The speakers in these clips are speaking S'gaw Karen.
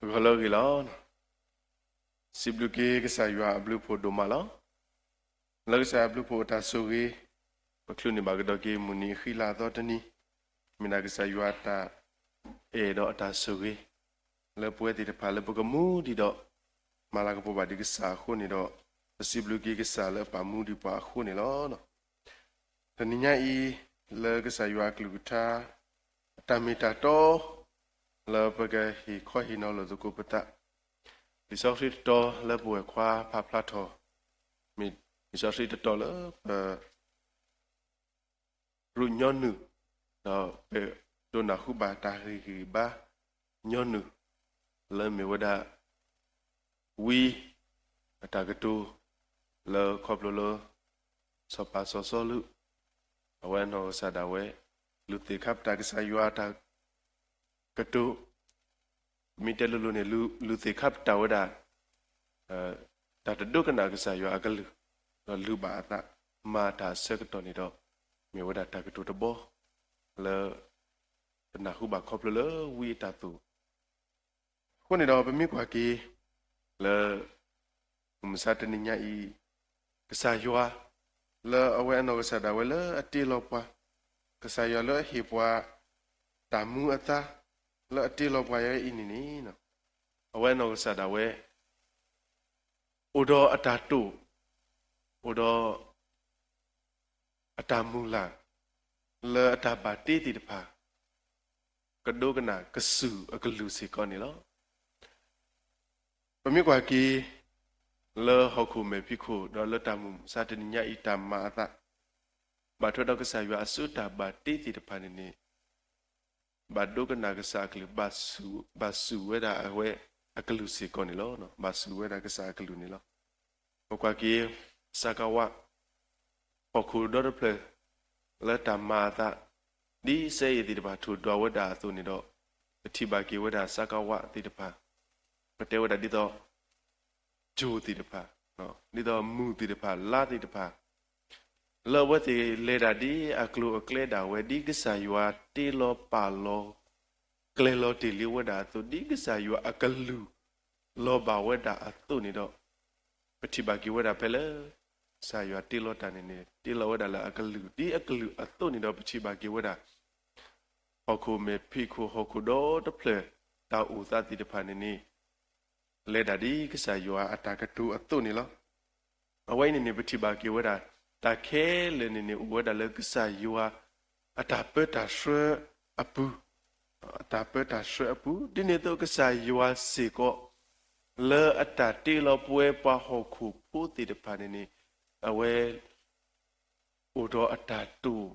ဂီၤလၢအဂ့ၤလီၤ. စံးဘျုးက့ၤကစၢ်ယွၤအဘျုးအဖှိၣ်ဒိၣ်မးလီၤ. လၢကစၢ်ယွၤအဘျုးအဖှိၣ်အတၢ်ဆိၣ်ဂ့ၤ, ပချုးန့ၢ်ဘၣ်ကဒီးက့ၤမုၢ်နံၤအဃံလၤအသီတနံၤ, မ့ၢ်ဒၣ်ကစၢ်ယွၤအတၢ်အဲၣ်ဒီးအတၢ်ဆိၣ်ဂ့ၤ လၢပဝဲသ့ၣ်တဖၣ်လၢပကမူဒံးဒီး မၤလၤကပီၤဘၣ်ဒံးကစၢ်အဃိန့ၣ်ဒီး, ပစံးဘျုးက့ၤကစၢ်လၢအပာ်မူဒံးပှၤအဃိန့ၣ်လီၤ. တနံၤညါအံၤ, လၢကစၢ်ယွၤအကလုၢ်ကထါ အတၢ်မ့ၢ်တၢ်တီ လၢပကဟ့ၣ်ခီဟ့ၣ်နီၤလိာ်သကိးပသး, လံာ်စီဆှံတတီၤလၢပဝဲၢ်ခွါဖးဖျါထီၣ်, မ့ၢ်လံာ်စီဆှံတတီၤလၢပ ရူၢ်ညီနုၢ်, ဒီးပဒိးနၢ်ဟူဘၣ်တၢ်ဟ့ၣ်ဂံၢ်ဘါညီနုၢ်, လၢမ့ၢ်ဝဲဒၣ် ဝံအတၢ်ကတိၤ လၢခီဖျိလၢ စီၤပၤစီၤစီလူး အဝဲအနီၢ်ကစၢ်ဒၣ်ဝဲ လူၤသ့ၣ်ခါပတာ်ကစၢ်ယွၤအတၢ်ကတိၤ, မ့ၢ်တဲလိၤလိၤန့ၣ် လူၤသ့ၣ်ခါပတာ်ဝဲဒၣ် တၢ်တဒိကနၣ်ကစၢ်ယွၤအကလုၢ်, ဒီးလူၤဘၣ်အသးမၤတၢ်အဆၢကတီၢ်န့ၣ်ဒီး, မ့ၢ်ဝဲဒၣ်တၢ်ကတိၤတဘီ လၢ ပနၢ်ဟူဘၣ်ခီဖျိလၢဝံအတၢ်သိၣ် အဃိန့ၣ်ဒီး ပမ့ၢ်ကွၢ်က့ၤ လၢ မုၢ်မဆါတနံၤညါအံၤ, ကစၢ်ယွၤ လၢအဝဲအနီၢ်ကစၢ်ဒၣ်ဝဲလၢအတ့လီၤပှၤ, ကစၢ်ယွၤလၢအဟ့ၣ်ပှၤ တၢ်မူအသါ လၢအတ့လီၤပှၤယၤအံၤန့ၣ်န့ၣ်, အဝဲအနီၢ်ကစၢ်ဒၣ်ဝဲ အိၣ်ဒီးအတၢ်တိာ်, အိၣ်ဒီး အတၢ်မုၢ်လၢ် လၢအတၢ်ဘၣ်တ့သ့ၣ်တဖၣ် ကဒိကနၣ်ကစၢ်ယွၤအကလုၢ်စ့ၢ်ကီးန့ၣ်လီၤ. ပမ့ၢ်ကွၢ်က့ၤ လၢဟီၣ်ခိၣ်မဲာ်ဖံးခိၣ် ဒီးလၢတၢ်မုၢ်မဆါတနံၤညါအံၤတၢ်မၤအသး, ဘၣ်ထွဲဒီးကစၢ်ယွၤအစုတၢ်ဘၣ်တ့သ့ၣ်တဖၣ်န့ၣ်န့ၣ် ဘၣ်ဒိကနၣ်ကစၢ်အကလုၢ်, ဘၣ်စူၢ်ဝဲဒၣ်အဝဲအကလုၢ်စ့ၢ်ကီးန့ၣ်လီၤ. ဘၣ်စူၢ်ဝဲဒၣ်ကစၢ်အကလုၢ်န့ၣ်လီၤ. ပကွၢ်က့ၤ စကဝ, ဟီၣ်ခိၣ်ဒီတဖျၢၣ် လၢတၢ်မၤအသး ဒ်စဲအ့ၣ်သ့ၣ်တဖၣ်ထိၣ်ဒွးဝဲဒၣ်အသိးန့ၣ်ဒီး, ပထံၣ်ဘၣ်က့ၤဝဲဒၣ်စကဝသ့ၣ်တဖၣ်, ပတဲဝဲဒၣ်ဒ်သိး ကၠိၣ်သ့ၣ်တဖၣ်, ဒ်သိးမုၢ်သ့ၣ်တဖၣ်, လါသ့ၣ်တဖၣ်, လၢအဝဲသ့ၣ်လဲၤဒၣ်ဒ်အကျိၤအကျဲဒၣ်ဝဲ ဒ်ကစၢ်ယွၤတ့လီၤပာ်လီၤ ကျဲၤလီၤတ့ၢ်လံဝဲဒၣ်အသိး, ဒ်ကစၢ်ယွၤအကလုၢ် လီၤဘၣ်ဝဲဒၣ်အသိးန့ၣ်ဒီး, ပထံၣ်ဘၣ်က့ၤဝဲဒၣ်ဖဲလၢ ကစၢ်ယွၤတ့လီၤတၢ်န့ၣ်န့ၣ် တ့လီၤဝဲဒၣ်လၢအကလုၢ်, ဒ်အကလုၢ်အသိးန့ၣ်ဒီး ပထံၣ်ဘၣ်က့ၤဝဲဒၣ် ဟီၣ်ခိၣ်မဲာ်ဖံးခိၣ် ဟီၣ်ခိၣ်ဒီတဖျၢၣ် တၢ်အိၣ်သးသ့ၣ်တဖၣ်န့ၣ်န့ၣ် လဲၤဒၣ်ဒ်ကစၢ်ယွၤအတၢ်ကတိၤအသိးန့ၣ်လီၤ. အဝဲအံၤန့ၣ်န့ၣ် ပထံၣ်ဘၣ်က့ၤဝဲဒၣ် တၢ်ခဲလၢာ်န့ၣ်န့ၣ် အိၣ်ဝဲဒၣ်လၢကစၢ်ယွၤအတၢ်ပၢတၢ်ဆှၢအပူၤ, အတၢ်ပၢတၢ်ဆှၢအပူၤ, ဒ်န့ၣ်အသိးကစၢ်ယွၤစ့ၢ်ကီး လၢအတၢ်တ့လီၤပဝဲပှၤဟီၣ်ခိၣ်ဖိသ့ၣ်တဖၣ်န့ၣ်န့ၣ် အဝဲ အိၣ်ဒီးအတၢ်တိာ်,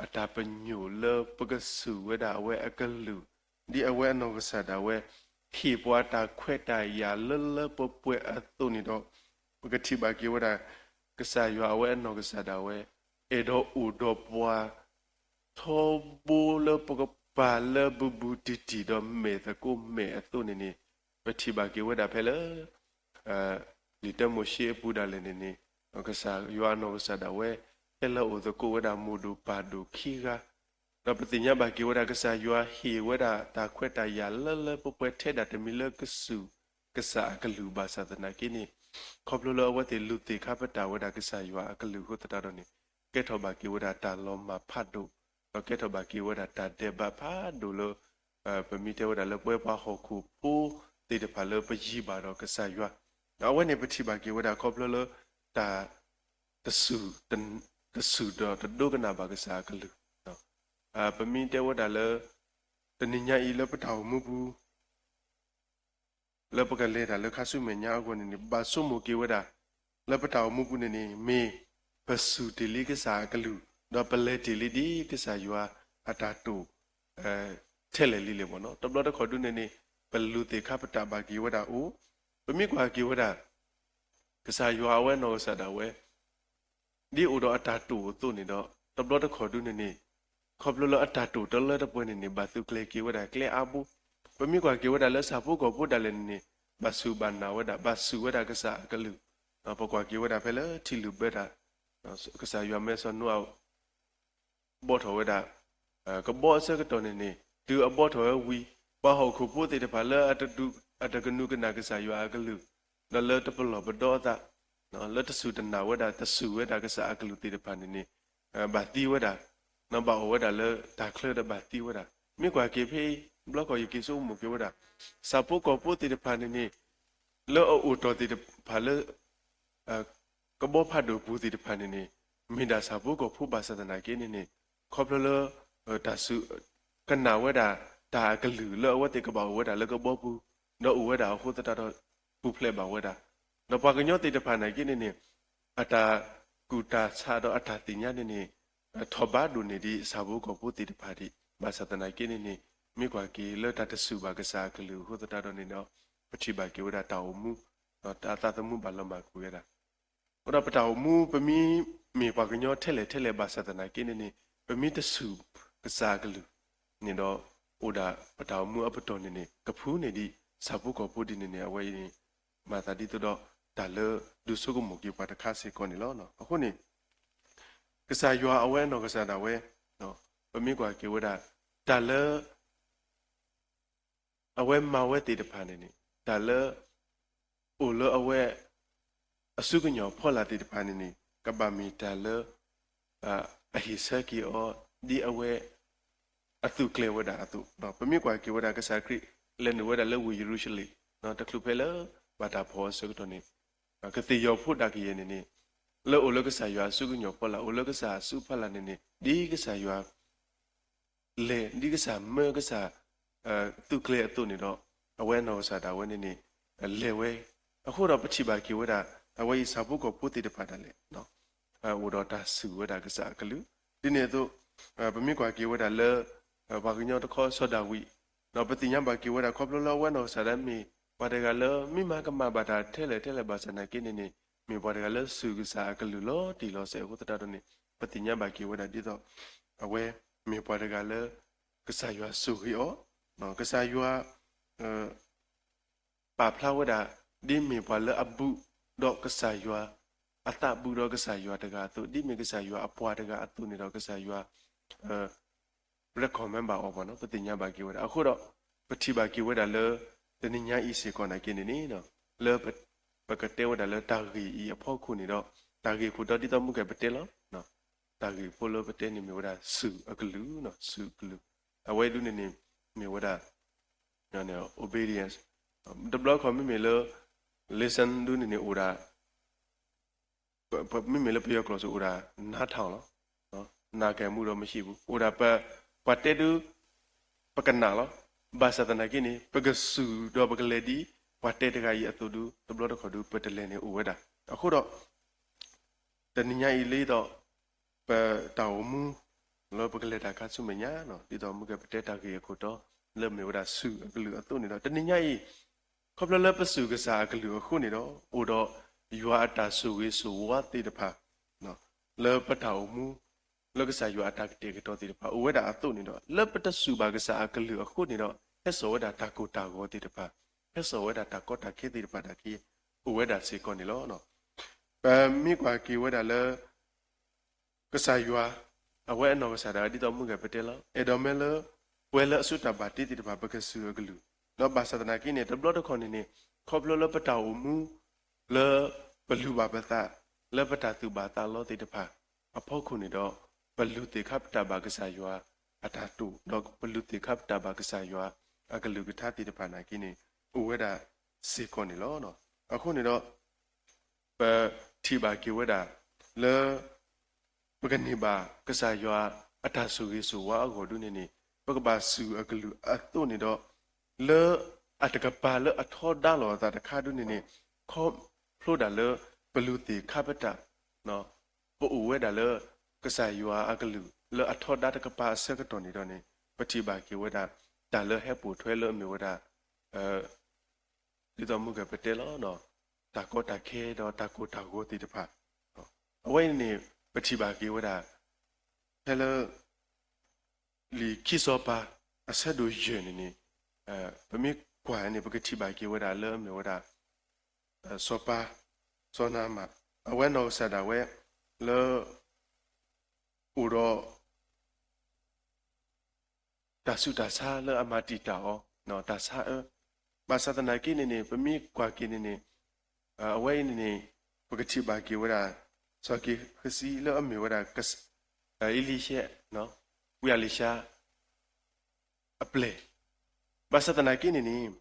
အတၢ်ပညိၣ်လၢပကစူၢ်ဝဲဒၣ်အဝဲအကလုၢ်, ဒ်အဝဲအနီၢ်ကစၢ်ဒၣ်ဝဲ ဟ့ၣ်ပှၤတၢ်ခွဲးတၢ်ယာ်လၢလၢပှဲၤပှဲၤအသိးန့ၣ်ဒီး, ပကထံၣ်ဘၣ်က့ၤဝဲဒၣ် ကစၢ်ယွၤအဝဲအနီၢ်ကစၢ်ဒၣ်ဝဲ အဲၣ်ဒိးအိၣ်ဒီးပှၤ ထီဘိလၢပကပၤလၢဘူးဘူးတံၢ်တံၢ် ဒီးမဲာ်သကိးမဲာ်အသိးန့ၣ်န့ၣ်, ပထံၣ်ဘၣ်က့ၤဝဲဒၣ်ဖဲလၢ လံာ်တၢမိၤၡ့အပူၤဒၣ်လဲာ်န့ၣ်န့ၣ်, ကစၢ်ယွၤအနီၢ်ကစၢ်ဒၣ်ဝဲ ဟဲလၢအအိၣ်သကိးဝဲဒၣ်မိၢ်ဒိၣ်ပၢ်ဒိၣ်ခံဂၤ, ဒီးပသ့ၣ်ညါဘၣ်က့ၤဝဲဒၣ် ကစၢ်ယွၤဟ့ၣ်ဝဲဒၣ်တၢ်ခွဲးတၢ်ယာ်လၢလၢပှဲၤပှဲၤထဲဒၣ်တမံၤလၢကစူၢ်ကစၢ်အကလုၢ်ဘၣ်ဆၣ်သနာ်က့န့ၣ်, ခီဖျိလၢအဝဲသ့ၣ်လူၤသ့ၣ်ခါပတာ်ဝဲဒၣ်ကစၢ်ယွၤအကလုၢ်အဃိသတးဒီးန့ၣ်, ကဲထီၣ်ဘၣ်က့ၤဝဲဒၣ်တၢ်လီၤမၢ်ဖးဒိၣ်, ဒီးကဲထီၣ်ဘၣ်က့ၤဝဲဒၣ်တၢ်ဒဲးဘးဖးဒိၣ်လၢ ပမ့ၢ်တဲဝဲဒၣ်လၢပဝဲပှၤဟီၣ်ခိၣ်ဖိသ့ၣ်တဖၣ်လၢပယံၤဘၣ်ဒီးကစၢ်ယွၤ, အဝဲန့ၣ်ပထံၣ်ဘၣ်က့ၤဝဲဒၣ်ခီဖျိလၢ တၢ် တစူၢ်, တစူၢ်ဒီးတဒိကနၣ်ဘၣ်ကစၢ်အကလုၢ်, ပမ့ၢ်တဲဝဲဒၣ်လၢ တနံၤညါအံၤလၢပတၢ်အိၣ်မူပူၤ လၢပကလဲၤတၢ်လၢခါဆူမဲာ်ညါအဂီၢ်န့ၣ်န့ၣ် ဘၣ်ဆိကမိၣ်က့ၤဝဲဒၣ် လၢပတၢ်အိၣ်မူပူၤန့ၣ်န့ၣ် မ့ၢ်ပစူၢ်တ့ၢ်လံကစၢ်အကလုၢ် ဒီးပလဲၤတ့ၢ်လံဒ်ကစၢ်ယွၤအတၢ်တိာ် ထဲလဲၣ်လံလဲၣ်ဘၣ်နီၤ. တဘျီတခီၣ်ဒုန့ၣ်န့ၣ် ပလူၤသ့ၣ်ခါပတာ်ဘၣ်က့ၤဝဲဒၣ်အိၣ်, ပမ့ၢ်ကွၢ်က့ၤဝဲဒၣ် ကစၢ်ယွၤအဝဲနီၢ်ကစၢ်ဒၣ်ဝဲ ဒ်အိၣ်ဒီးအတၢ်တိာ်အသိးန့ၣ်ဒီး တဘျီတခီၣ်ဒုန့ၣ်န့ၣ် ခီဖျိလၢအတၢ်တိာ်တလၢတပှဲၤန့ၣ်န့ၣ် ဘၣ်သုးကျဲၤက့ၤဝဲဒၣ်ကျဲအါဘိ, ပမ့ၢ်ကွၢ်က့ၤဝဲဒၣ်လၢဆၣ်ဖိကီၢ်ဖိဒၣ်လဲာ်န့ၣ်န့ၣ် ဘၣ်စူၢ်ဘၣ်နာ်ဝဲဒၣ် ဘၣ်စူၢ်ဝဲဒၣ်ကစၢ်အကလုၢ်, ပကွၢ်က့ၤဝဲဒၣ်ဖဲလၢထံလုၢ်ဘၢတၢ် ကစၢ်ယွၤမၢစီၤနိအၤ ဘှီထီၣ်ဝဲဒၣ် ကဘီအဆၢကတီၢ်န့ၣ်န့ၣ် တုၤအဘှီထီၣ်ဝဲဝံၤ ပှၤဟီၣ်ခိၣ်ဖိသ့ၣ်တဖၣ်လၢအတဒုး အတကနူးကနၣ်ကစၢ်ယွၤအကလုၢ်, ဒီးလၢတပလီၢ်ပဒီအသး, လၢတစူၢ်တနာ်ဝဲဒၣ် တစူၢ်ဝဲဒၣ်ကစၢ်အကလုၢ်သ့ၣ်တဖၣ်န့ၣ်န့ၣ်, ဘၣ်သံဝဲဒၣ်, ဘၣ်အိၣ်ဝဲဒၣ်လၢတၢ်ချၢဒီးဘၣ်သံဝဲဒၣ်. မ့ၢ်ကွၢ်က့ၤဖဲအံၤ ဘျီခီၣ်ယက့ၤဆိကမိၣ်က့ၤဝဲဒၣ်, ဆၣ်ဖိကီၢ်ဖိသ့ၣ်တဖၣ်န့ၣ်န့ၣ်, လၢအအိၣ်တီၢ်သ့ၣ်တဖၣ်လၢ ကဘီဖးဒိၣ်ပူၤသ့ၣ်တဖၣ်န့ၣ်န့ၣ်, မ့ၢ်ဒၣ်ဆၣ်ဖိကီၢ်ဖိဘၣ်ဆၣ်သနာ်က့န့ၣ်န့ၣ်, ခီဖျိလၢ တၢ်စူၢ်ကနၣ်ဝဲဒၣ် တၢ်အကလုၢ်လၢအဝဲသ့ၣ်ကဘၣ်အိၣ်ဝဲဒၣ်လၢကဘီပူၤ, ဒီးအိၣ်ဝဲဒၣ်အဃိသတးဒီး ပူၤဖျဲးဘၣ်ဝဲဒၣ်. ဒီးပှၤကညီသ့ၣ်တဖၣ်နာ်က့န့ၣ်န့ၣ်, အတၢ်ကူၣ်တၢ်ဆးဒီးအတၢ်သ့ၣ်ညါန့ၣ်န့ၣ်, ထီၣ်ဘးဒိၣ်န့ၢ်ဒံးဆၣ်ဖိကီၢ်ဖိသ့ၣ်တဖၣ်ဒံး, ဘၣ်ဆၣ်သနာ်က့န့ၣ်န့ၣ်, မ့ၢ်ကွၢ်က့ၤလၢတၢ်တစူၢ်ဘၣ်ကစၢ်အကလုၢ်အဃိသတးဒီးန့ၣ်ဒီး, ပထံၣ်ဘၣ်က့ၤဝဲဒၣ်တၢ်အိၣ်မူ, ဒီးတၢ်သးသမူဘၣ်လီၤမၢ်ကွံာ်ဝဲဒၣ်. အဃိဒီးပတၢ်အိၣ်မူ ပမ့ၢ်မ့ၢ်ပှၤကညီထဲလဲၣ်ထဲလဲၣ်ဘၣ်ဆၣ်သနာ်က့န့ၣ်န့ၣ်, ပမ့ၢ်တစူၢ်ကစၢ်အကလုၢ်န့ၣ်ဒီး, အိၣ်ဒၣ်ပတၢ်အိၣ်မူအပတီၢ်န့ၣ်န့ၣ် ကဖုန့ၢ်ဒံးဆၣ်ဖိကီၢ်ဖိဒ်န့ၣ်န့ၣ် အဝဲအံၤန့ၣ် မၤသးဒ်သိးဒီး တၢ်လၢဒုးဆိကမိၣ်က့ၤပှၤတခါစ့ၢ်ကီးန့ၣ်လီၤ. အဃိန့ၣ် ကစၢ်ယွၤအဝဲအနီၢ်ကစၢ်ဒၣ်ဝဲ, ပမ့ၢ်ကွၢ်က့ၤဝဲဒၣ် တၢ်လၢ အဝဲမၤဝဲသ့ၣ်တဖၣ်န့ၣ်န့ၣ်, တၢ်လၢ အိၣ်လၢအဝဲ အစုကညီၤဖီလာ်သ့ၣ်တဖၣ်န့ၣ်န့ၣ် ကဘၣ်မ့ၢ်တၢ်လၢ အဟ့ၣ်ဆၢက့ၤအီၤ ဒ်အဝဲ အသုးကျဲၤဝဲဒၣ်အသိး, ပမ့ၢ်ကွၢ်က့ၤဝဲဒၣ်ကစၢ်ခရံာ် လဲၤနုာ်ဝဲဒၣ်လၢဝ့ၢ်ယရူၤၡလ့ၣ် တချုးဖဲလၢ ဘၣ်တၢ်ဖီၣ်အဆၢကတီၢ်န့ၣ်, ကသ့ၣ်ယီၤဖိဒၣ်ကယဲၢ်န့ၣ်န့ၣ်, လၢအိၣ်လၢကစၢ်ယွၤအစုကညီၤဖီလာ် အိၣ်လၢကစၢ်အစုဖီလာ်န့ၣ်န့ၣ် ဒ်ကစၢ်ယွၤ လဲၤဒ်ကစၢ်မၢကစၢ် သုးကျဲၤအသိးန့ၣ်ဒီး, အဝဲအနီၢ်ကစၢ်ဒၣ်ဝဲန့ၣ်န့ၣ် လဲၤဝဲ, အဃိဒီးပထံၣ်ဘၣ်က့ၤဝဲဒၣ် အဝဲအံၤဆၣ်ဖိကီၢ်ဖိသ့ၣ်တဖၣ်ဒၣ်လဲာ် အိၣ်ဒီးတၢ်စူၢ်ဝဲဒၣ်ကစၢ်အကလုၢ်, ဒ်န့ၣ်အသိး ပမ့ၢ်ကွၢ်က့ၤဝဲဒၣ်လၢ ပှၤကညီတခီစီၤဒၤဝံး, ဒီးပသ့ၣ်ညါဘၣ်က့ၤဝဲဒၣ်ခီဖျိလၢအဝဲအနီၢ်ကစၢ်ဒၣ်မ့ၢ် ပှၤတဂၤလၢမ့ၢ်မၤကမၣ်ဘၣ်တၢ်ထဲလဲၣ်ထဲလဲၣ်ဘၣ်ဆၣ်သနာ်က့န့ၣ်န့ၣ်, မ့ၢ်ပှၤတဂၤလၢစူၢ်ကစၢ်အကလုၢ်လီၤတံၢ်လီၤဆဲးအဃိသတးဒီးန့ၣ်, ပသ့ၣ်ညါဘၣ်က့ၤဝဲဒၣ်ဒ်သိး အဝဲမ့ၢ်ပှၤတဂၤလၢ ကစၢ်ယွၤဆိၣ်ဂ့ၤအီၤ, ကစၢ်ယွၤ ပာ်ဖျါဝဲဒၣ် ဒ်မ့ၢ်ပှၤလၢအဘူးဒီးကစၢ်ယွၤ, အသးဘူးဒီးကစၢ်ယွၤတဂၤအသိး, ဒ်မ့ၢ်ကစၢ်ယွၤအပှၤတဂၤအသိးန့ၣ်ဒီး ကစၢ်ယွၤ recommend ဘၣ်အီၤဘၣ်နီၤ, ပသ့ၣ်ညါဘၣ်က့ၤဝဲဒၣ်. အဃိဒီး ပထံၣ်ဘၣ်က့ၤဝဲဒၣ်လၢ တနံၤညါအံၤစ့ၢ်ကီးနာ်က့န့ၣ်န့ၣ်, လၢ ပကတဲဝဲဒၣ်လၢတၢ်ဂ့ၢ်အံၤအဖီခိၣ်န့ၣ်ဒီး, တၢ်ဂ့ၢ်ခိၣ်တီဒ်သိးမုၢ်ကဲၣ်ပတဲလီၤ, တၢ်ဂ့ၢ်ဖိလၢပတဲန့ၣ်မ့ၢ်ဝဲဒၣ်စူၢ်အကလုၢ်, စူၢ်အကလုၢ်, အဝဲဒၣ်န့ၣ်န့ၣ် မ့ၢ်ဝဲဒၣ် obedience, တဘျီခီမ့မ့ၢ်လၢ listen ဒၣ်န့ၣ်န့ၣ်အိၣ်ဒၣ် မ့မ့ၢ်လၢပယီၤကျိာ်စ့ၢ်အိၣ်ဒၣ် နားထောင်လီၤ, နားကမူဒီးမဟံးဘူး, အိၣ်ဒၣ်ပှၤတဲဒုး ပကနၣ်လီၤ, ဘၣ်ဆၣ်သနာ်က့န့ၣ် ပကစူၢ်ဒီးပကလဲၤဒ် ပှၤတဲတဂၤအံၤအသိးဒုး တဘျီတခီၣ်ဒုး ပတလဲၤန့ၣ်အိၣ်ဝဲဒၣ်. အဃိဒီး တနံၤညါအံၤလၢသိး ပတၢ်အိၣ်မူ လၢပကလဲၤတၢ်ခါဆူမဲာ်ညါ, ဒ်သိးမုၢ်ကဲၣ်ပတဲတၢ်ဂ့ၢ်အခိၣ်တီ လၢမ့ၢ်ဝဲဒၣ်စူၢ်အကလုၢ်အသိးန့ၣ်ဒီး တနံၤညါအံၤ ခီဖျိလၢပစူၢ်ကစၢ်အကလုၢ်အဃိန့ၣ်ဒီး အိၣ်ဒီးယွၤအတၢ်ဆိၣ်ဂ့ၤဆိၣ်ဝါသ့ၣ်တဖၣ် လၢပတၢ်အိၣ်မူ လၢကစၢ်ယွၤအတၢ်ကတဲာ်ကတီၤသ့ၣ်တဖၣ် အိၣ်ဝဲဒၣ်အသိးန့ၣ်ဒီး လၢပတစူၢ်ဘၣ်ကစၢ်အကလုၢ်အဃိန့ၣ်ဒီး ဟဲစိာ်ဝဲဒၣ်တၢ်ကိၢ်တၢ်ဂီၤသ့ၣ်တဖၣ်, ဟဲစိာ်ဝဲဒၣ်တၢ်ကီတၢ်ခဲသ့ၣ်တဖၣ်တၢ်က့ အိၣ်ဝဲဒၣ်စ့ၢ်ကီးန့ၣ်လီၤ. ပမ့ၢ်ကွၢ်က့ၤဝဲဒၣ်လၢ ကစၢ်ယွၤ အဝဲအနီၢ်ကစၢ်ဒၣ်ဒ်သိးမုၢ်ကဲၣ်ပတဲလီၤ အဲၣ်ဒိးမ့ၢ်လၢ ပဝဲလၢအစုတၢ်ဘၣ်တ့သ့ၣ်တဖၣ် ပကစူၢ်အကလုၢ်, ဒီးဘၣ်ဆၣ်သနာ်က့န့ၣ် တဘျီတခီၣ်န့ၣ်န့ၣ် ခီဖျိလၢပတၢ်အိၣ်မူ လၢပလူၤဘၣ်ပသး လၢပတၢ်သူၣ်ဘၣ်သးလီသ့ၣ်တဖၣ် အဖီခိၣ်န့ၣ်ဒီး ပလူၤသ့ၣ်ခါပတာ်ဘၣ်ကစၢ်ယွၤအတၢ်တိာ် ဒီးပလူၤသ့ၣ်ခါပတာ်ဘၣ်ကစၢ်ယွၤအကလုၢ်ကထါသ့ၣ်တဖၣ်နာ်က့န့ၣ် အိၣ်ဝဲဒၣ်စ့ၢ်ကီးန့ၣ်လီၤ. အဃိန့ၣ်ဒီး ပထံၣ်ဘၣ်က့ၤဝဲဒၣ် လၢ ပကန့ၢ်ဘၣ်ကစၢ်ယွၤအတၢ်ဆိၣ်ဂ့ၤဆိၣ်ဝါအဂီၢ်ဒုန့ၣ်န့ၣ် ပကဘၣ်စူၢ်အကလုၢ်အသိးန့ၣ်ဒီး လၢအတကပၤလၢအထီဒါလိာ်အသးတခါဒုန့ၣ်န့ၣ် ခီဖျိဒၣ်လၢ ပလူၤသ့ၣ်ခါပတာ် ပအိၣ်ဝဲဒၣ်လၢ ကစၢ်ယွၤအကလုၢ် လၢအထီဒါတကပၤအဆၢကတီၢ်န့ၣ်ဒီးန့ၣ် ပထံၣ်ဘၣ်က့ၤဝဲဒၣ် တၢ်လၢဟဲပိာ်ထွဲလၢအမ့ၢ်ဝဲဒၣ် ဒ်သိးမုၢ်ကဲၣ်ပတဲလီၤ တၢ်ကီတၢ်ခဲဒီးတၢ်ကိၢ်တၢ်ဂီၤသ့ၣ်တဖၣ် အဝဲအံၤန့ၣ် ပထံၣ်ဘၣ်က့ၤဝဲဒၣ် ဖဲလၢ လံာ်ခံစီၤပၤ အဆၢဒိၣ်ယဲၢ်န့ၣ်န့ၣ် ပမ့ၢ်ကွၢ်န့ၣ် ပကထံၣ်ဘၣ်က့ၤဝဲဒၣ်လၢအမ့ၢ်ဝဲဒၣ် စီၤပၤ စီၤနၤမၣ် အဝဲနီၢ်ကစၢ်ဒၣ်ဝဲ လၢ အိၣ်ဒီး တၢ်ဆူးတၢ်ဆါလၢအမၤတံာ်တာ်အီၤ တၢ်ဆါအၢ ဘၣ်ဆၣ်သနာ်က့န့ၣ်န့ၣ် ပမ့ၢ်ကွၢ်က့ၤန့ၣ်န့ၣ် အဝဲအံၤန့ၣ်န့ၣ် ပကထံၣ်ဘၣ်က့ၤဝဲဒၣ် စီၤက့ၤဃစံလၢအမ့ၢ်ဝဲဒၣ် အ့လံၡဲ ဝံအလံၤၡါ အပျဲၢ်, ဘၣ်ဆၣ်သနာ်က့န့ၣ်န့ၣ်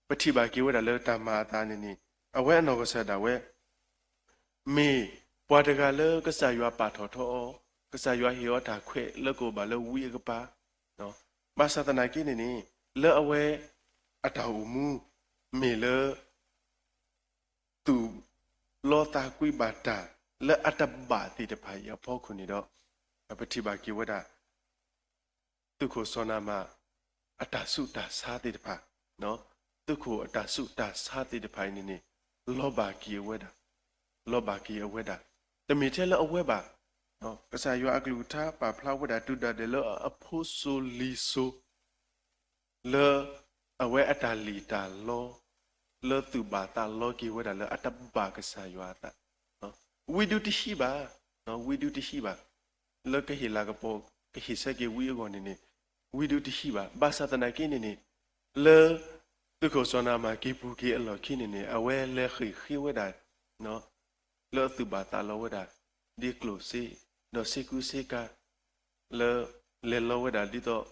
ပထံၣ်ဘၣ်က့ၤဝဲဒၣ်လၢတၢ်မၤအသးန့ၣ်န့ၣ် အဝဲအနီၢ်ကစၢ်ဒၣ်ဝဲ မ့ၢ်ပှၤတဂၤလၢကစၢ်ယွၤပာ်ထီၣ်ထီအီၤ, ကစၢ်ယွၤဟ့ၣ်အီၤတၢ်ခွဲးလၢကအိၣ်ဘၣ်လၢဝံအကပၤ, ဘၣ်ဆၣ်သနာ်က့န့ၣ်န့ၣ် လၢအဝဲအတၢ်အိၣ်မူ မ့ၢ်လၢ သူၣ်လီသးကွံဘၣ်တၢ်လၢအတဘၣ်သ့ၣ်တဖၣ်အံၤအဖီခိၣ်န့ၣ်ဒီး ပထံၣ်ဘၣ်က့ၤဝဲဒၣ် သုးခိၣ်စီၤနၤမၣ် အတၢ်ဆူးတၢ်ဆါသ့ၣ်တဖၣ်, သုးခိၣ်အတၢ်ဆူးတၢ်ဆါသ့ၣ်တဖၣ်အံၤန့ၣ်န့ၣ် လီၤဘၣ်က့ၤအဝဲဒၣ်, လီၤဘၣ်က့ၤအဝဲဒၣ်, တမ့ၢ်ထဲလၢအဝဲဘၣ်, ကစၢ်ယွၤအကလုၢ်ကထါပာ်ဖျါဝဲဒၣ်တုၤဒၣ်ဒဲးလၢအဖိစိၤလံၤစိၤ လၢအဝဲအတၢ်လံၣ်တၢ်လီ လၢသူၣ်ဘၣ်သးလီက့ၤဝဲဒၣ်လၢအတဘၣ်ကစၢ်ယွၤအသး, ဝံဒုတဟံးဘၣ်, ဝံဒုတဟံးဘၣ်, လၢကဟ့ၣ်လၤကပီၤ ကဟ့ၣ်ဆၢက့ၤဝံအဂီၢ်န့ၣ်န့ၣ် ဝံဒုတဟံးဘၣ်, ဘၣ်ဆၣ်သနာ်က့န့ၣ်န့ၣ် လၢ သုးခိၣ်စီၤနၤမၣ်က့ၤပူၤက့ၤအလီၢ်ခံန့ၣ်န့ၣ် အဝဲလဲၤဃ့ၢ်ဃ့ဝဲဒၣ် လၢအသူၣ်ဘၣ်သးလီဝဲဒၣ် ဒ်ကျိၣ်စ့ ဒီးစ့ကူစ့ကၤ လၢ လဲၤလီဝဲဒၣ်ဒ်သိး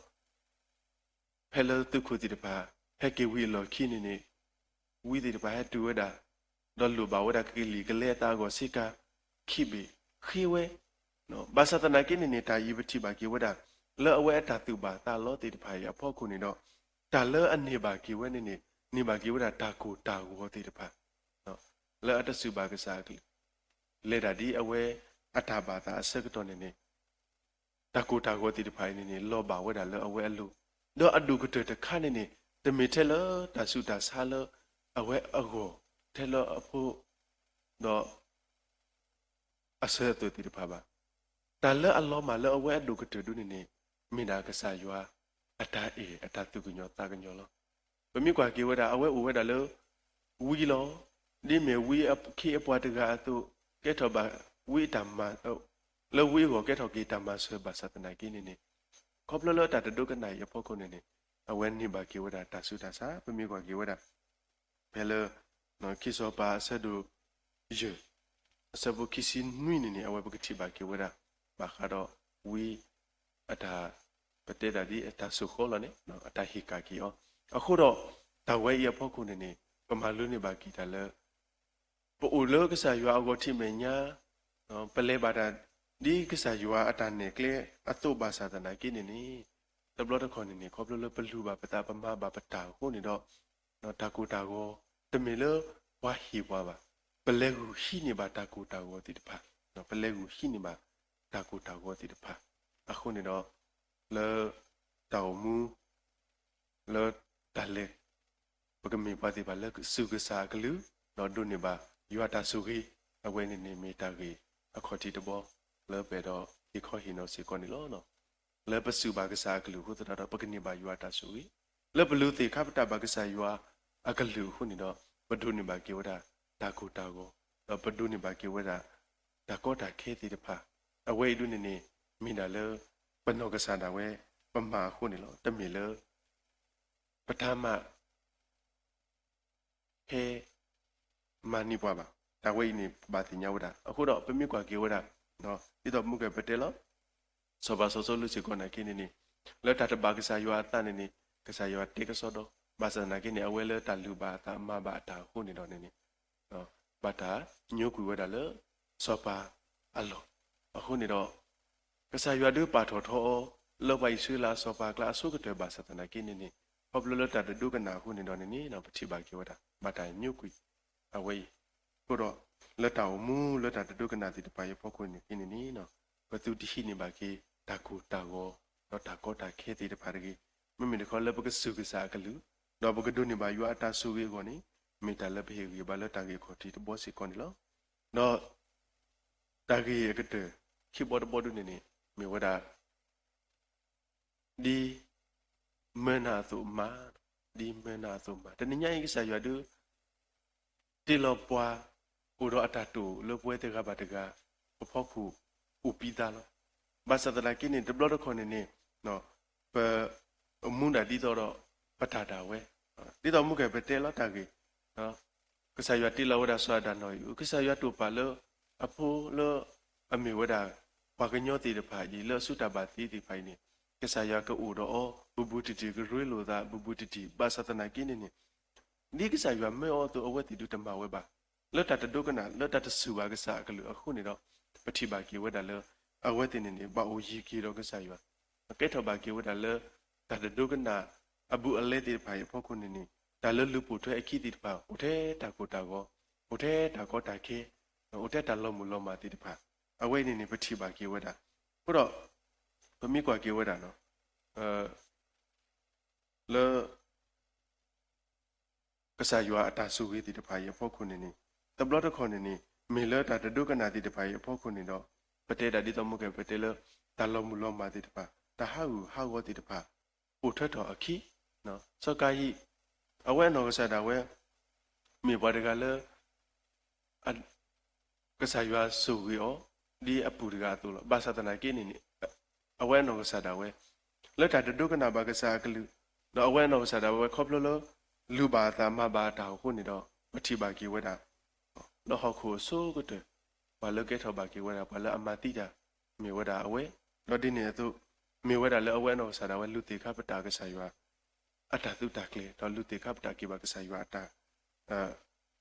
ဖဲလၢသုးခိၣ်သ့ၣ်တဖၣ် ဟဲက့ၤဝံၤအလီၢ်ခံန့ၣ်န့ၣ် ဝံသ့ၣ်တဖၣ်ဟဲတုၤဝဲဒၣ် ဒီးလိၣ်ဘၣ်ဝဲဒၣ်ကကလံၤကလဲအသးအဂီၢ်စ့ကၤ ခံဘ့ၣ်ဃ့ဝဲ, ဘၣ်ဆၣ်သနာ်က့န့ၣ်န့ၣ် တၢ်အံၤပထံၣ်ဘၣ်က့ၤဝဲဒၣ် လၢအဝဲအတၢ်သူၣ်ဘၣ်သးလီသ့ၣ်တဖၣ်အံၤအဖီခိၣ်န့ၣ်ဒီး တၢ်လၢအန့ၢ်ဘၣ်က့ၤဝဲန့ၣ်န့ၣ် န့ၢ်ဘၣ်က့ၤဝဲဒၣ်တၢ်ကိၢ်တၢ်ဂီၤသ့ၣ်တဖၣ် လၢအတစူၢ်ဘၣ်ကစၢ်အကလုၢ် လဲၤဒၣ်ဒ်အဝဲအတၢ်ဘၣ်သးအဆၢကတီၢ်န့ၣ်န့ၣ် တၢ်ကိၢ်တၢ်ဂီၤသ့ၣ်တဖၣ်အံၤန့ၣ်န့ၣ် လီၤဘၣ်ဝဲဒၣ်လၢအဝဲအလိၤ, ဒီးအဒိၣ်ကတၢၢ်တခါန့ၣ်န့ၣ် တမ့ၢ်ထဲလၢတၢ်ဆူးတၢ်ဆါလၢအဝဲအဂီၢ် ထဲလၢအဖိ ဒီး အဆၢအသိးသ့ၣ်တဖၣ်ဘၣ်. တၢ်လၢအလီၤမၢ်လၢအဝဲအဒိၣ်ကတၢၢ်ဒၣ်န့ၣ်န့ၣ် မ့ၢ်ဒၣ်ကစၢ်ယွၤအတၢ်အဲၣ်အတၢ်သူၣ်ကညီၤသးကညီၤလီၤ. ပမ့ၢ်ကွၢ်က့ၤဝဲဒၣ် အဝဲအိၣ်ဝဲဒၣ်လၢ ဝံလီၤ. ဒ်မ့ၢ်ဝံအခ့အပှၤတဂၤအသိး ကဲထီၣ်ဘၣ်ဝံအတၢ်မၤ လၢဝံအဂီၢ်ကဲထီၣ်က့ၤတၢ်မၤစၢၤဘၣ်ဆၣ်သနာ်က့န့ၣ်န့ၣ် ခီဖျိလၢတၢ်တဒိကနၣ်အံၤအဖီခိၣ်န့ၣ်န့ၣ် အဝဲန့ၢ်ဘၣ်က့ၤဝဲဒၣ်တၢ်ဆူးတၢ်ဆါ ပမ့ၢ်ကွၢ်က့ၤဝဲဒၣ် ဖဲလၢ ခံစီၤပၤအဆၢဒိၣ်ယဲၢ် အဆၢဖိခံဆံနွံန့ၣ်န့ၣ် အဝဲပကထံၣ်ဘၣ်က့ၤဝဲဒၣ် ဘၣ်ဃးဒီးဝံ အတၢ် ပတဲဒၣ်ဒ်အတၢ်ဆိၣ်ဃီလီၤန့ၣ် အတၢ်ဟ့ၣ်ကၣ်က့ၤအီၤ အဃိဒီး တၢ်ဝဲအံၤအဖီခိၣ်န့ၣ်န့ၣ် ပမၤလိန့ၢ်ဘၣ်က့ၤတၢ်လၢ ပအိၣ်လၢကစၢ်ယွၤအဂီၢ်ထံးမဲာ်ညါ ပလဲၤဘၣ်တၢ် ဒ်ကစၢ်ယွၤအတၢ်နဲၣ်ကျဲအသိးဘၣ်ဆၣ်သနာ်က့န့ၣ်န့ၣ် တဘျီတခီၣ်န့ၣ်န့ၣ် ခီဖျိလၢပလူၤဘၣ်ပသး ပမၤဘၣ်ပတၢ်အဃိန့ၣ်ဒီး တၢ်ကိၢ်တၢ်ဂီၤ တမ့ၢ်လၢပှၤဟ့ၣ်ပှၤဘၣ်. ပလဲၤဂုာ်ဟံးန့ၢ်ဘၣ်တၢ်ကိၢ်တၢ်ဂီၤသ့ၣ်တဖၣ်, ပလဲၤဂုာ်ဟံးန့ၢ်ဘၣ်တၢ်ကိၢ်တၢ်ဂီၤသ့ၣ်တဖၣ် အဃိန့ၣ်ဒီး လၢတၢ်အိၣ်မူ လၢတၢ်လဲၤ ပကမ့ၢ်ပှၤသ့ၣ်တဖၣ်လၢစူၢ်ကစၢ်အကလုၢ် ဒီးဒိးန့ၢ်ဘၣ်ယွၤတၢ်ဆိၣ်ဂ့ၤ အဝဲန့ၣ်န့ၣ်မ့ၢ်တၢ်ဂ့ၢ်အခီၣ်ထံးတဘီ လၢပအဲၣ်ဒိးဟ့ၣ်ခီဟ့ၣ်နီၤစ့ၢ်ကီးန့ၣ်လီၤ. လၢပစူၢ်ဘၣ်ကစၢ်အကလုၢ်အဃိသတးဒီး ပကန့ၢ်ဘၣ်ယွၤတၢ်ဆိၣ်ဂ့ၤ လၢပလူၤသ့ၣ်ခါပတာ်ဘၣ်ကစၢ်ယွၤအကလုၢ်အဃိန့ၣ်ဒီး ပဒိးန့ၢ်ဘၣ်က့ၤဝဲဒၣ်တၢ်ကိၢ်တၢ်ဂီၤ ဒီးပဒိးန့ၢ်ဘၣ်က့ၤဝဲဒၣ် တၢ်ကီတၢ်ခဲသ့ၣ်တဖၣ် အဝဲအံၤဒ်န့ၣ်န့ၣ် မ့ၢ်ဒၣ်လၢ ပနီၢ်ကစၢ်ဒၣ်ဝဲ ပမၤအဃိန့ၣ်လီၤ. တမ့ၢ်လၢ ပတၢ်မၤ ဟဲ မၤန့ၢ်ပှၤဘၣ်. တၢ်ဝဲအံၤန့ၣ် ပဘၣ်သ့ၣ်ညါဝဲဒၣ် အဃိဒီး ပမ့ၢ်ကွၢ်က့ၤဝဲဒၣ် ဒ်သိးမုၢ်ကဲပတဲလီၤ စီၤပၤစီၤစီလူးစ့ၢ်ကီးနာ်က့န့ၣ်န့ၣ် လၢတၢ်တဘၣ်ကစၢ်ယွၤအသးန့ၣ်န့ၣ် ကစၢ်ယွၤတဲကစီဒီ ဘၣ်ဆၣ်သနာ်က့န့ၣ် အဝဲလၢတၢ်လုၢ်ဘၣ်အသးမၤဘၣ်အတၢ်အဃိန့ၣ်ဒီးန့ၣ်န့ၣ် ဘၣ်တၢ်ညိကွံာ်ဝဲဒၣ်လၢ စီၤပၤအလီၢ် အဃိန့ၣ်ဒီး ကစၢ်ယွၤဒုးပာ်ထီၣ်ထီအီၤ လၢပှၤအံၣ်စရ့လးအစီၤပၤအကျါအဆိကတၢၢ်ဘၣ်ဆၣ်သနာ်က့န့ၣ်န့ၣ် ခီဖျိလၢတၢ်တဒိကနၣ်အဃိန့ၣ်ဒီးန့ၣ်န့ၣ် ပထံၣ်ဘၣ်က့ၤဝဲဒၣ် ဘၣ်တၢ်ညိကွံာ် အဝဲအံၤ အဃိဒီး လၢတၢ်အိၣ်မူလၢတၢ်တဒိကနၣ်သ့ၣ်တဖၣ်အံၤအဖီခိၣ်န့ၣ်န့ၣ်န့ၣ် ပသုတဟံးန့ၢ်ဘၣ်က့ၤ တၢ်ကိၢ်တၢ်ဂီၤ ဒီးတၢ်ကီတၢ်ခဲသ့ၣ်တဖၣ်တဂ့ၤ. မ့မ့ၢ်တခီလၢပကစူၢ်ကစၢ်အကလုၢ် ဒီးပကဒိးန့ၢ်ဘၣ်ယွၤအတၢ်ဆိၣ်ဂ့ၤအဂီၢ်န့ၣ် မ့ၢ်တၢ်လၢပဟ့ၣ်ဂံၢ်ဘါလၢတၢ်ဂ့ၢ်အခီၣ်ထံးတဘီစ့ၢ်ကီးန့ၣ်လီၤ. ဒီး တၢ်ဂ့ၢ်အကတၢၢ် ခံဘီတဘီဒ်န့ၣ်န့ၣ် မ့ၢ်ဝဲဒၣ် ဒ်မၢနၤအသိးမၤ, ဒ်မၢနၤအသိးမၤ. တနံၤညါအံၤကစၢ်ယွၤဒုး တ့လီၤပှၤ အိၣ်ဒီးအတၢ်တိာ်လၢပဝဲတဂၤဘၣ်တဂၤ ပဖီခိၣ်အိၣ်ပံသးလီၤ. ဘၣ်ဆၣ်သနာ်က့န့ၣ် တဘျီတခီၣ်န့ၣ်န့ၣ် ပ မူဒၣ်ဒ်သိးဒီး ပတၢ်ဒၣ်ဝဲ ဒ်သိးမုၢ်ကဲပတဲလီၤတၢ်ဂ့ၢ်, ကစၢ်ယွၤတ့လီၤဝဲဒၣ်စီၤအၤဒၣ်နီၢ်အံၤ, ကစၢ်ယွၤတိာ်ပာ်လၢအဖိလၢအမ့ၢ်ဝဲဒၣ် ပှၤကညီသ့ၣ်တဖၣ်အံၤ လၢအစုတၢ်ဘၣ်သံသ့ၣ်တဖၣ်အံၤန့ၣ် ကစၢ်ယွၤကအိၣ်ဒီးအီၤ ဘူးဘူးတံၢ်တံၢ် ကရ့လိာ်သး ဘူးဘူးတံၢ်တံၢ် ဘၣ်ဆၣ်သနာ်က့န့ၣ်န့ၣ် ဒ်ကစၢ်ယွၤမၢအီၤအသိး အဝဲသ့ၣ်ဒုးတမၤဝဲဘၣ်. လၢတၢ်တဒိကနၣ် လၢတၢ်တစူၢ်ဘၣ်ကစၢ်အကလုၢ်အဃိန့ၣ်ဒီး ပထံၣ်ဘၣ်က့ၤဝဲဒၣ်လၢ အဝဲသ့ၣ်န့ၣ်န့ၣ် ဘၣ်အိၣ်ယံၤက့ၤဒီးကစၢ်ယွၤ, ကဲထီၣ်ဘၣ်က့ၤဝဲဒၣ်လၢ တၢ်တဒိကနၣ်အဘူးအလဲသ့ၣ်တဖၣ်အံၤအဖီခိၣ်န့ၣ်န့ၣ် တၢ်လၢလူၤပိာ်ထွဲအခံသ့ၣ်တဖၣ် အိၣ်ထဲတၢ်ကိၢ်တၢ်ဂီၤ, အိၣ်ထဲတၢ်ကီတၢ်ခဲ, အိၣ်ထဲတၢ်လီၤမုၢ်လီၤမၢ်သ့ၣ်တဖၣ်, အဝဲအံၤန့ၣ်န့ၣ် ပထံၣ်ဘၣ်က့ၤဝဲဒၣ်. အဃိဒီး ပမ့ၢ်ကွၢ်က့ၤဝဲဒၣ် လၢ ကစၢ်ယွၤအတၢ်ဆိၣ်ဂ့ၤသ့ၣ်တဖၣ်အံၤအဖီခိၣ်န့ၣ်န့ၣ် တဘျီတခီၣ်န့ၣ်န့ၣ် မ့ၢ်လၢတၢ်တဒိကနၣ်သ့ၣ်တဖၣ်အံၤအဖီခိၣ်န့ၣ်ဒီး ပတဲဒၣ်ဒ်သိးမုၢ်ကဲပတဲလၢ တၢ်လီၤမုၢ်လီၤမၢ်သ့ၣ်တဖၣ် တၢ်ဟးဂူာ်ဟးဂီၤသ့ၣ်တဖၣ် ပိာ်ထွဲထီၣ်အခံ စီၤကၤယံၣ် အဝဲအနီၢ်ကစၢ်ဒၣ်ဝဲ မ့ၢ်ပှၤတဂၤလၢ ကစၢ်ယွၤဆိၣ်ဂ့ၤအီၤ ဒ်အပုၢ်တဂၤအသိးလီၤ. ဘၣ်ဆၣ်သနာ်က့န့ၣ်န့ၣ် အဝဲအနီၢ်ကစၢ်ဒၣ်ဝဲ လၢတၢ်တဒိကနၣ်ဘၣ်ကစၢ်အကလုၢ်, ဒီးအဝဲအနီၢ်ကစၢ်ဒၣ်ဝဲခီဖျိလၢ လူၤဘၣ်အသးမၤဘၣ်အတၢ်အဃိန့ၣ်ဒီး ပထံၣ်ဘၣ်က့ၤဝဲဒၣ် လၢဟီၣ်ခိၣ်အဆိကတၢၢ် ပှၤလၢကဲထီၣ်ဘၣ်က့ၤဝဲဒၣ် ပှၤလၢအမၤသံတၢ် မ့ၢ်ဝဲဒၣ်အဝဲ, ဒီးဒ်န့ၣ်အသိး မ့ၢ်ဝဲဒၣ်လၢအဝဲအနီၢ်ကစၢ်ဒၣ်ဝဲ လူၤသ့ၣ်ခါပတာ်ကစၢ်ယွၤ အတၢ်သုးတၢ်ကျဲၤ ဒီးလူၤသ့ၣ်ခါပတာ်က့ၤဘၣ်ကစၢ်ယွၤအတၢ်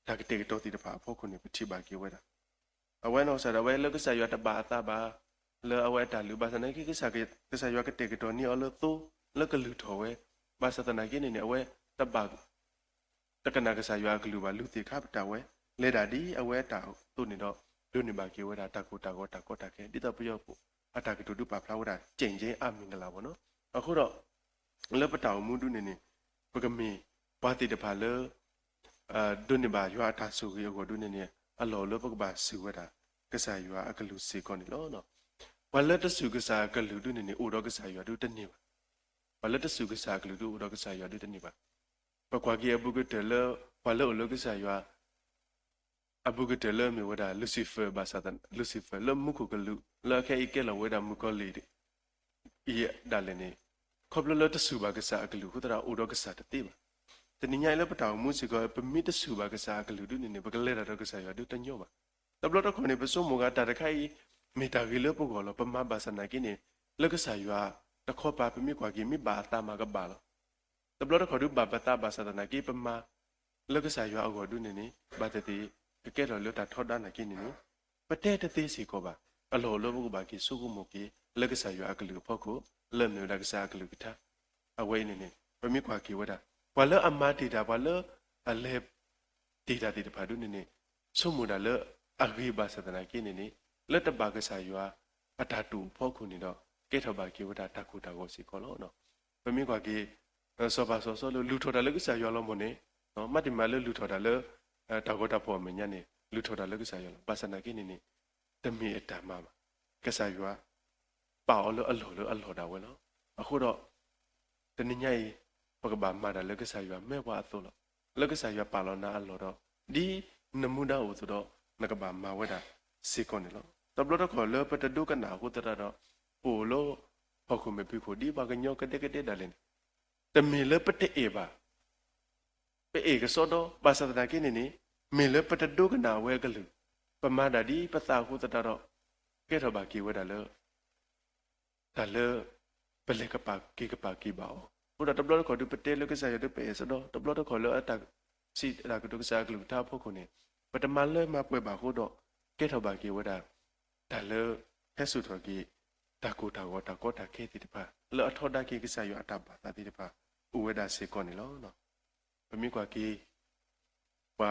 တၢ်ကတဲာ်ကတီၤသ့ၣ်တဖၣ်အဖီခိၣ်န့ၣ် ပထံၣ်ဘၣ်က့ၤဝဲဒၣ် အဝဲအနီၢ်ကစၢ်ဒၣ်ဝဲလၢကစၢ်ယွၤတဘၣ်အသးဘၣ် လၢအဝဲအတၢ်လုၢ်ဘၣ်ဆၣ်သနာ်က့ ကစၢ်ယွၤကတဲာ်ကတီၤန့ၢ်အီၤလၢသိ လၢကလုၢ်ထီၣ်ဝဲ, ဘၣ်ဆၣ်သနာ်က့န့ၣ်န့ၣ် အဝဲတဘၣ် တကနၣ်ကစၢ်ယွၤအကလုၢ်ဘၣ် လူၤသ့ၣ်ခါပတာ်ဝဲ, လဲၤဒၣ်ဒ်အဝဲအတၢ်အသိးန့ၣ်ဒီး ဒိးန့ၢ်ဘၣ်က့ၤဝဲဒၣ်တၢ်ကိၢ်တၢ်ဂီၤတၢ်ကီတၢ်ခဲ ဒ်သိးပယီၤဖိအတၢ်ကတိၤဒုးပာ်ဖျါဝဲဒၣ် ကျင့်ခြင်းအမင်္ဂလာ ပေါ့နော်. အဃိဒီး လၢပတၢ်အိၣ်မူဒ်န့ၣ်န့ၣ် ပကမ့ၢ်ပှၤသ့ၣ်တဖၣ်လၢ ဒိးန့ၢ်ဘၣ်ယွၤအတၢ်ဆိၣ်ဂ့ၤအဂီၢ်ဒ်န့ၣ်န့ၣ် အလီၢ်လၢပကဘၣ်စူၢ်ဝဲဒၣ် ကစၢ်ယွၤအကလုၢ်စ့ၢ်ကီးန့ၣ်လီၤ. ပှၤလၢတစူၢ်ကစၢ်အကလုၢ်ဒ်န့ၣ်န့ၣ် အိၣ်ဒီးကစၢ်ယွၤဒ်တန့ၢ်ဘၣ်. ပှၤလၢတစူၢ်ကစၢ်အကလုၢ်ဒ်အိၣ်ဒီးကစၢ်ယွၤဒ်တန့ၢ်ဘၣ်. ပကွၢ်က့ၤအဘူးကတၢၢ်လၢ ပှၤလၢအိၣ်လၢကစၢ်ယွၤ အဘူးကတၢၢ်လၢမ့ၢ်ဝဲဒၣ် Lucifer ဘၣ်ဆၣ် Lucifer လၢမူခိၣ်ကလူး လၢအခဲအံၤကဲလီၤဝဲဒၣ်မုၣ်ကီၤလံၢ် အံၤဒၣ်လဲာ်န့ၣ် ခီဖျိလၢတစူၢ်ဘၣ်ကစၢ်အကလုၢ်အဃိသတးဒီး အိၣ်ဒီးကစၢ်တသ့ဘၣ်. တနံၤညါအံၤလၢပတၢ်အိၣ်မူစ့ၢ်ကီး ပမ့ၢ်တစူၢ်ဘၣ်ကစၢ်အကလုၢ်ဒ်န့ၣ်န့ၣ် ပကလဲၤတၢ်ဒီးကစၢ်ယွၤဒ်တညီဘၣ်. တဘျီတခီၣ်န့ၣ် ပဆိကမိၣ်ဂ့ၤတၢ်တခါအံၤ မ့ၢ်တၢ်ဂ့ၤလၢပဂီၢ်လီၤ. ပမၤဘၣ်ဆၣ်သနာ်က့န့ၣ် လၢကစၢ်ယွၤတခီပၤ ပမ့ၢ်ကွၢ်က့ၤ မ့ၢ်ဘၣ်အသးမးကဘၣ်လီၤ. တဘျီတခီၣ်ဒုးဘၣ်ပသးဘၣ်ဆၣ်သနာ်က့ ပမၤလၢကစၢ်ယွၤအဂီၢ်ဒ်န့ၣ်န့ၣ် ဘၣ်သ့ၣ်သ့ၣ် ကကဲထီၣ်လၢတၢ်ထီဒါနာ်က့န့ၣ်န့ၣ် ပတဲတသ့စ့ၢ်ကီးဘၣ်. အလီၢ်အိၣ်လၢပကဘၣ်က့ၤဆိကမိၣ်က့ၤ လၢကစၢ်ယွၤအကလုၢ်အဖီခိၣ် လၢအမ့ၢ်ဝဲဒၣ်ကစၢ်အကလုၢ်ကထါ အဝဲအံၤန့ၣ်န့ၣ် ပမ့ၢ်ကွၢ်က့ၤဝဲဒၣ် ပှၤလၢအမၤတ့ၢ်တၢ် ပှၤလၢအလဲၤတ့ၢ်တၢ်သ့ၣ်တဖၣ်ဒ်န့ၣ်န့ၣ် ဆိကမိၣ်ဒၣ်လၢအဂ့ၤဘၣ်ဆၣ်သနာ်က့န့ၣ်န့ၣ် လၢတဘၣ်ကစၢ်ယွၤအတၢ်တိာ်အဖီခိၣ်န့ၣ်ဒီး ကဲထီၣ်ဘၣ်က့ၤဝဲဒၣ်တၢ်ကိၢ်တၢ်ဂီၤစ့ၢ်ကီးလီၤ. ပမ့ၢ်ကွၢ်က့ၤ စီၤပၤစီၤစီလူး လုၢ်ထီၣ်တၢ်လၢကစၢ်ယွၤလီၤမ့ၢ်န့ၣ် မ့တမ့ၢ်လၢလုၢ်ထီၣ်တၢ်လၢ တၢ်ဂီၤတၢ်ဖီၣ်အမဲာ်ညါန့ၣ် လုၢ်ထီၣ်တၢ်လၢကစၢ်ယွၤလီၤ. ဘၣ်ဆၣ်သနာ်က့န့ၣ်န့ၣ် တမ့ၢ်အတၢ်မၤဘၣ်. ကစၢ်ယွၤ ပာ်အီၤလၢအလီၢ်လၢအလီၢ်ဒၣ်ဝဲလီၤ. အဃိဒီး တနံၤညါအံၤ ပကဘၣ်မၤတၢ်လၢကစၢ်ယွၤမၢပှၤအသိးလီၤ. လၢကစၢ်ယွၤပာ်လီၤနၤအလီၢ်ဒီး ဒ်နမူဒါအိၣ်အသိးဒီး နကဘၣ်မၤဝဲဒၣ်စ့ၢ်ကီးန့ၣ်လီၤ. တဘျီတခီၣ်လၢပတဒိကနၣ်အဃိသတးဒီး ပအိၣ်လၢဟီၣ်ခိၣ်မဲာ်ဖံးခိၣ် ဒ်ပှၤကညီကဒဲကဒဲဒၣ်လဲာ်န့ၣ် တမ့ၢ်လၢပတအဲၣ်ဘၣ် ပအဲၣ်ကစီဒီ ဘၣ်ဆၣ်သနာ်က့န့ၣ်န့ၣ် မ့ၢ်လၢပတဒိကနၣ်အဝဲအကလုၢ်, ပမၤဒၣ်ဒ်ပသးအဃိသတးဒီး ကဲထီၣ်ဘၣ်က့ၤဝဲဒၣ်လၢ တၢ်လၢ ပလဲၤကပာ်က့ၤကပာ်က့ၤဘၣ်အီၤ, အဃိဒီးတဘျီတခီၣ်ဒုးပတဲလၢကစၢ်ယွၤဒုးပအဲၣ်စဒီ, တဘျီတခီၣ်လၢအတၢ်စံးတၢ်ကတိၤကစၢ်အကလုၢ်ကထါအဖီခိၣ်န့ၣ် ပတမၤလၢမၤပှဲၤဘၣ်အဃိဒီး ကဲထီၣ်ဘၣ်က့ၤဝဲဒၣ် တၢ်လၢ ဟဲစိာ်ထီၣ်က့ၤ တၢ်ကိၢ်တၢ်ဂီၤတၢ်ကီတၢ်ခဲသ့ၣ်တဖၣ် လၢအထီဒါက့ၤကစၢ်ယွၤအတၢ်ဘၣ်သးသ့ၣ်တဖၣ် အိၣ်ဝဲဒၣ်စ့ၢ်ကီးန့ၣ်လီၤ. ပမ့ၢ်ကွၢ်က့ၤ ပှ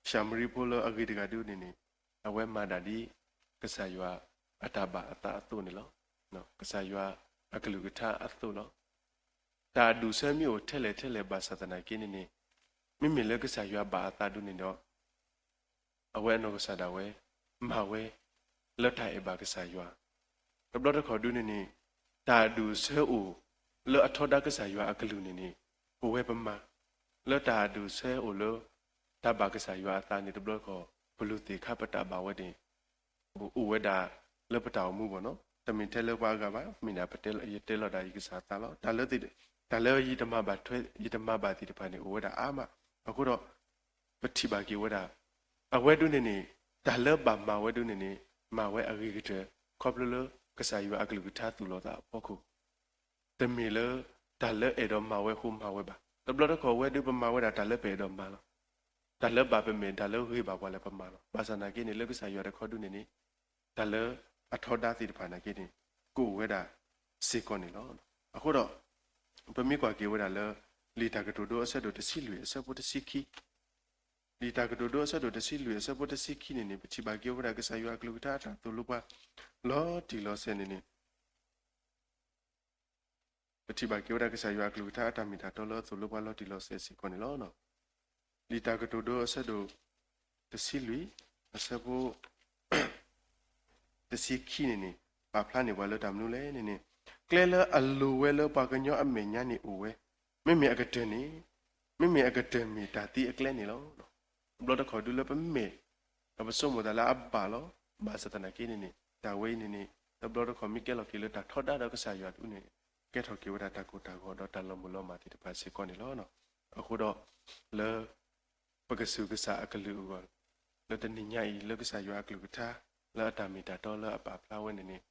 ၤၡၤမရံဖိလၢအဂ့ၤတဂၤဒုးန့ၣ်န့ၣ် အဝဲမၤဒၣ်ဒ် ကစၢ်ယွၤအတၢ်ဘၣ်အသးအသိးန့ၣ်လီၤ. ကစၢ်ယွၤအကလုၢ်ကထါအသိးလီၤ. တၢ်အဒူၣ်အဆၢမ့ၢ်အိၣ်ထဲလဲၣ်ထဲလဲၣ်ဘၣ်ဆၣ်သနာ်က့န့ၣ်န့ၣ် မ့မ့ၢ်လၢကစၢ်ယွၤဘၣ်အသးဒုးန့ၣ်ဒီး အဝဲအနီၢ်ကစၢ်ဒၣ်ဝဲ မၤဝဲ လၢတၢ်အဲၣ်ဘၣ်ကစၢ်ယွၤ, တဘျီတခီၣ်ဒုးန့ၣ်န့ၣ် တၢ်အဒူၣ်အဆၢအိၣ် လၢအထီဒါကစၢ်ယွၤအကလုၢ်န့ၣ်န့ၣ် ပဝဲပမၤ လၢတၢ်အဒူၣ်အဆၢအိၣ်လၢ တၢ်ဘၣ်ကစၢ်ယွၤအသးန့ၣ် တဘျီတခီၣ် ပလူၤသ့ၣ်ခါပတာ်ဘၣ်ဝဲန့ၣ် အိၣ်ဝဲဒၣ်လၢပတၢ်အိၣ်မူဘၣ်နီၤ, တမ့ၢ်ထဲလၢပှၤအဂၤဘၣ်, မ့ၢ်ဒၣ်ပတဲလီၤ ယတဲလီၤဒၣ်ယကစၢ်အသးလီၤ. တၢ်လၢသ့ၣ် တၢ်လၢယတမၤဘၣ်ထွဲ ယတမၤဘၣ်သ့ၣ်တဖၣ်န့ၣ် အိၣ်ဝဲဒၣ်အါမး. အဃိဒီး ပထံၣ်ဘၣ်က့ၤဝဲဒၣ် အဝဲဒၣ်န့ၣ်န့ၣ် တၢ်လၢဘၣ်မၤဝဲဒၣ်န့ၣ်န့ၣ် မၤဝဲအဂ့ၤကတၢၢ် ခီဖျိလၢကစၢ်ယွၤအကလုၢ်ကထါသူၣ်လီၤသးအဖီခိၣ် တမ့ၢ်လၢ တၢ်လၢအဲၣ်ဒိးမၤဝဲအဃိမၤဝဲဘၣ်. တဘျီတခီၣ်ဝဲဒၣ်ပမၤဝဲဒၣ်တၢ်လၢပအဲၣ်ဒိးမၤလီၤ. တၢ်လၢဘၣ်ပမဲာ် တၢ်လၢဂ့ၤဘၣ်ပှၤလၢပမၤလီၤ. ဘၣ်ဆၣ်သနာ်က့န့ၣ် လၢကစၢ်ယွၤတခီဒၣ်န့ၣ်န့ၣ် တၢ်လၢအထီဒါသ့ၣ်တဖၣ်သနာ်က့န့ၣ် ကအိၣ်ဝဲဒၣ်စ့ၢ်ကီးန့ၣ်လီၤ. အဃိဒီး ပမ့ၢ်ကွၢ်က့ၤဝဲဒၣ်လၢ လံာ်တၢ်ကတိၤဒိအဆၢဒိၣ်တဆံလွံၢ်အဆၢဖိတဆံခံ, လံာ်တၢ်ကတိၤဒိအဆၢဒိၣ်တဆံလွံၢ်အဆၢဖိတဆံခံန့ၣ်န့ၣ် ပထံၣ်ဘၣ်က့ၤဝဲဒၣ်ကစၢ်ယွၤအကလုၢ်ကထါအတၢ်သိၣ်လိပှၤ လီၤတံၢ်လီၤဆဲးန့ၣ်န့ၣ် ပထံၣ်ဘၣ်က့ၤဝဲဒၣ်ကစၢ်ယွၤအကလုၢ်ကထါအတၢ်မ့ၢ်တၢ်တီလၢအသိၣ်လိပှၤလီၤတံၢ်လီၤဆဲးစ့ၢ်ကီးန့ၣ်လီၤ. လံာ်တၢ်ကတိၤဒိအဆၢဒိၣ်တဆံလွံၢ် အဆၢဖိ တဆံခံန့ၣ်န့ၣ် ပာ်ဖျါန့ၢ်ပှၤလၢတၢ်မနုၤလဲၣ်န့ၣ်န့ၣ် ကျဲလၢအလိၤဝဲလၢပှၤကညီအမဲာ်ညါန့ၣ်အိၣ်ဝဲ, မ့မ့ၢ်အကတၢၢ်န့ၣ်, မ့မ့ၢ်အကတၢၢ်မ့ၢ်တၢ်သံအကျဲန့ၣ်လီၤ. တဘျီတခီၣ်ဒုးလၢပမဲာ် ဒီးပဆိကမိၣ်သးလၢအဘၣ်လီၤ. ဘၣ်ဆၣ်သနာ်က့န့ၣ်န့ၣ် တၢ်ဝဲအံၤန့ၣ်န့ၣ် တဘျီတခီၣ်မ့ၢ်ကဲလီၤက့ၤလၢတၢ်ထီဒါဒီးကစၢ်ယွၤဒၣ်န့ၣ် ကဲထီၣ်က့ၤဝဲဒၣ်တၢ်ကိၢ်တၢ်ဂီၤဒီးတၢ်လီၤမုၢ်လီၤမၢ်သ့ၣ်တဖၣ်စ့ၢ်ကီးန့ၣ်လီၤ. အဃိဒီး လၢ ပကစူၢ်ကစၢ်အကလုၢ်အဂီၢ် လၢတနံၤညါအံၤ လၢကစၢ်ယွၤအကလုၢ်ကထါ လၢအတၢ်မ့ၢ်တၢ်တီလၢအပာ်ဖျါဝဲန့ၣ်န့ၣ်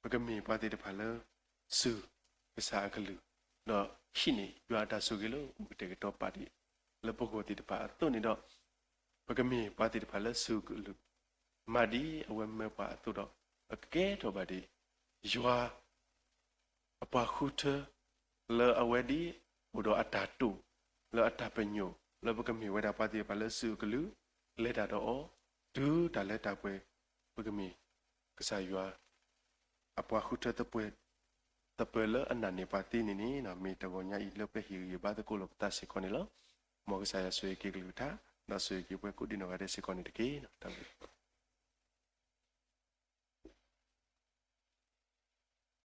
ပကမ့ၢ်ပှၤသ့ၣ်တဖၣ်လၢ စူၢ်ကစၢ်အကလုၢ် ဒီးဟံးန့ၢ်ယွၤအတၢ်ဆိၣ်ဂ့ၤလၢအိၣ်ကတဲာ်ကတီၤပာ်ဒံး လၢပဂီၢ်သ့ၣ်တဖၣ်အသိးန့ၣ်ဒီး ပကမ့ၢ်ပှၤသ့ၣ်တဖၣ်လၢစူၢ်ကလုၢ် မၤဒ်အဝဲမၢပှၤအသိးဒီး ပကကဲထီၣ်ဘၣ်ဒံး ယွၤ အပှၤဃုထၢ လၢအဝဲဒၣ် အိၣ်ဒီးအတၢ်တိာ် လၢအတၢ်ပညိၣ် လၢပကမ့ၢ်ဝဲဒၣ်ပှၤသ့ၣ်တဖၣ်လၢစူၢ်ကလုၢ် လဲၤတၢ်ဒီးအီၤ တုၤတၢ်လၢတၢ်ပှဲၤ ပကမ့ၢ် ကစၢ်ယွၤ အပှၤဃုထၢသပှၢ် သပှၢ်လၢအနာ်န့ၢ်ပှၤသ့န့ၣ်န့ၣ် မ့ၢ်တဂီၤညါအံၤလၢပဟ့ၣ်ဂံၢ်ဘါသကိးလိာ်ပသးစ့ၢ်ကီးန့ၣ်လီၤ. မ်ကစၢ်ယွၤဆိၣ်ဂ့ၤက့ၤကလုၢ်ကထါ ဒီးဆိၣ်ဂ့ၤက့ၤပှၤကိးဒံနီၢ်ဂၤဒဲးစ့ၢ်ကီးန့ၣ်တက့ၢ်. တၢ်ဘျုး